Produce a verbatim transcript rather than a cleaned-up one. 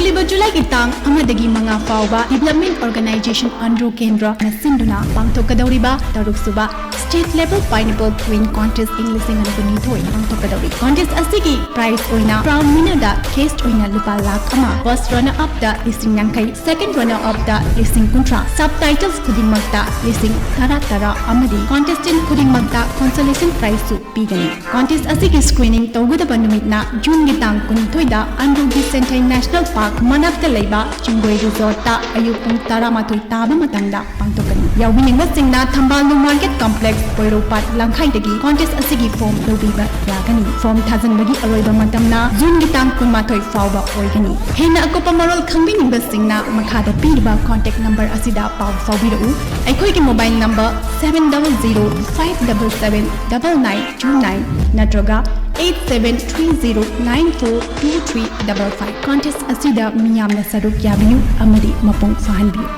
ꯂꯥꯛꯂꯤꯕ ꯖꯨꯂꯥꯏꯒꯤ ꯇꯥꯡ ꯑꯃꯗꯒꯤ ꯃꯉꯥ ꯐꯥꯎꯕ Development Organization ꯑꯟꯗ꯭ꯔꯣ ꯀꯦꯟꯗ꯭ꯔꯅ ꯁꯤꯟꯗꯨꯅ ꯄꯥꯡꯊꯣꯛꯀꯗꯧꯔꯤꯕ ꯇꯔꯨꯛꯁꯨꯕ State Level Pineapple Queen Contest ꯏꯪ ꯂꯤꯁꯤꯡ ꯑꯅꯤ ꯀꯨꯟꯅꯤꯊꯣꯏ ꯄꯥꯡꯊꯣꯛꯀꯗꯧꯔꯤ꯫ Contest ꯑꯁꯤꯒꯤ prize ꯑꯣꯏꯅ crown winnerꯗ cash ꯑꯣꯏꯅ ꯂꯨꯄꯥ ꯂꯥꯈ ꯑꯃ, first runner upꯇ ꯂꯤꯁꯤꯡ ꯌꯥꯡꯈꯩ, second runner upꯇ ꯂꯤꯁꯤꯡ ꯀꯨꯟꯊ꯭ꯔꯥ, subtitles ꯈꯨꯗꯤꯡꯃꯛꯇ ꯂꯤꯁꯤꯡ ꯇꯔꯥ ꯇꯔꯥ ꯑꯃꯗꯤ contestant ꯈꯨꯗꯤꯡꯃꯛꯇ consolation prizeꯁꯨ ꯄꯤꯒꯅꯤ꯫ Contest ꯑꯁꯤꯒꯤ screening ꯇꯧꯒꯗꯕ ꯅꯨꯃꯤꯠꯅ ꯖꯨꯟꯒꯤ ꯇꯥꯡ ꯀꯨꯟꯅꯤꯊꯣꯏꯗ ꯑꯟꯗ꯭ꯔꯣꯒꯤ ꯁꯦꯟꯊꯩ National Park ꯃꯅꯥꯛꯇ ꯂꯩꯕ ꯆꯤꯡꯒꯣꯏ Resortꯇ ꯑꯌꯨꯛ ꯄꯨꯡ ꯇꯔꯥꯃꯥꯊꯣꯏ ꯇꯥꯕ ꯃꯇꯝꯗ ꯄꯥꯡꯊꯣꯛꯀꯅꯤ꯫ ꯌꯥꯎꯕꯤꯅꯤꯡꯕꯁꯤꯡꯅ ꯊꯝꯕꯥꯜ New Market Complex, ꯄꯣꯏꯔꯧꯄꯥꯠ ꯂꯝꯈꯥꯏꯗꯒꯤ contest ꯑꯁꯤꯒꯤ form ꯂꯧꯕꯤꯕ ꯌꯥꯒꯅꯤ꯫ Form ꯊꯥꯖꯤꯟꯕꯒꯤ ꯑꯔꯣꯏꯕ ꯃꯇꯝꯅ ꯖꯨꯟꯒꯤ ꯇꯥꯡ ꯀꯨꯟꯃꯥꯊꯣꯏ ꯐꯥꯎꯕ ꯑꯣꯏꯒꯅꯤ꯫ ꯍꯦꯟꯅ ꯑꯀꯨꯞꯄ ꯃꯔꯣꯜ ꯈꯪꯕꯤꯅꯤꯡꯕꯁꯤꯡꯅ ꯃꯈꯥꯗ ꯄꯤꯔꯤꯕ contact number ꯑꯁꯤꯗ ꯄꯥꯎ ꯐꯥꯎꯕꯤꯔꯛꯎ꯫ ꯑꯩꯈꯣꯏꯒꯤ mobile number seven double zero five double seven double nine two nine ꯅꯠꯇ꯭ꯔꯒ eight seven three zero nine four two three double five꯫ Contest ꯑꯁꯤꯗ ꯃꯤꯌꯥꯝꯅ ꯁꯔꯨꯛ ꯌꯥꯕꯤꯌꯨ ꯑꯃꯗꯤ ꯃꯄꯨꯡ ꯐꯥꯍꯟꯕꯤꯌꯨ꯫